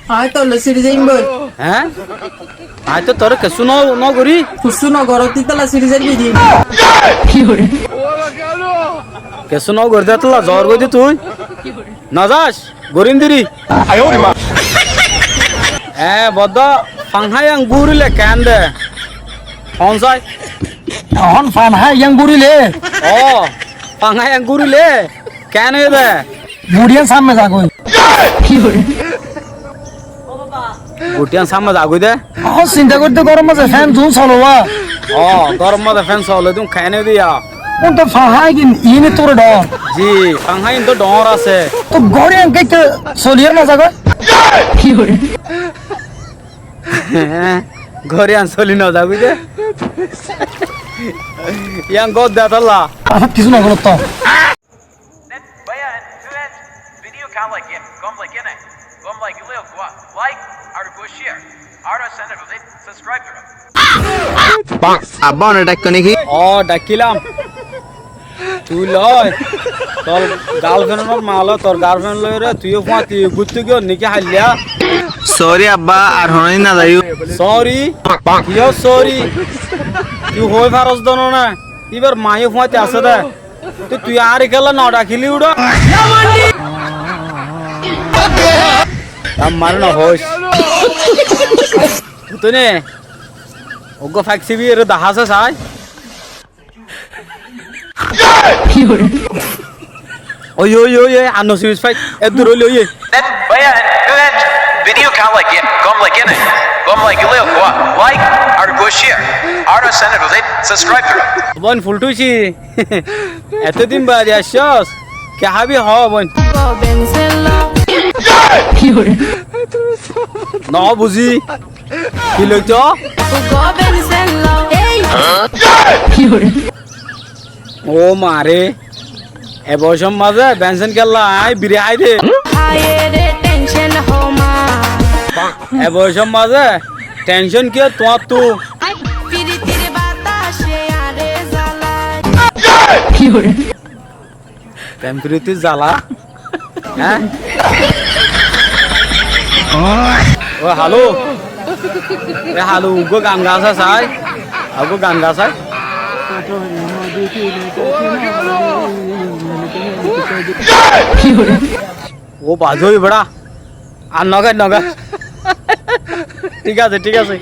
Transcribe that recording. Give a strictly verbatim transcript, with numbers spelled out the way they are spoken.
Aññí tolloi siri zaiyum boi. Eé? Aññí to toré kessú no, no gorí. Kessú no goró, tui tolla siri zaibi di. Kessú no gorí de tolla zor goi de tui. No zas, gorim diri. Eé, boddo, fangha yián gúrile keén de? Hon sai. Ehón fangha yián gúrile? Ó, fangha yián gúrile keén óiye de? Guçiyan sámme zagói. Guçiyan sámme zagói de? Ehón sinta goitte góror mazé fen zun solówa. Ó, góror mazé fen solói dun keén óiye de ya? Ún to fangha gin ini tore dhoóñr. Ji, fangha gin to dhoóñr asé. To góror yián keén soliyóre no zagói? Góror yián soli no zagói de. Yián gór de tolla. Asá kissú no goró to. Vaya, en tu es video kala gin, gom la gin, gom la gin leo gua, like, ar gua share, ar sene rode, subscribe koro. Abbá, one dhaikkó né ki? Ó, dhaikkílam. Tui loi, tor girlfriend or ma loi, tor girlfriend loi re, tui yó fúañti gúrte giyós né ki hailla? Sorry abbá, ar honodin no zaiyum. Sorry? Kiyór sorry? Tui hoi faros de no né? Íbar ma yó fúañti asé de. Te tui añáre kiyólla no dhakíli uçó? Ammár no hoóis. Tui ne? Uggúa fak sibi ere dahá asé sai. Ói, ói, ói, ói, ar no sibis fak. Eddur óile óiye. Vaya, en tu es video kala gin, gom la gin, gom la gin leo gua, like, ar gua share, ar sene rode, subscribe koro. Bon fultuci. Etó din baade aiccós, ki hábi hoó boin? No buzí. Ki loito? Ó ma re, e boicór mazé bensin kiyólla aññí biri hái de. E boicór mazé tension kiyór tuáñttu? Pem piritir zala. Eé? Ó halu. E halu, uggúa gan ga sai. Uggúa gan ga sai. Ó bazi óiye bera. Ar no gai, no gai. Thík asé, thík asé.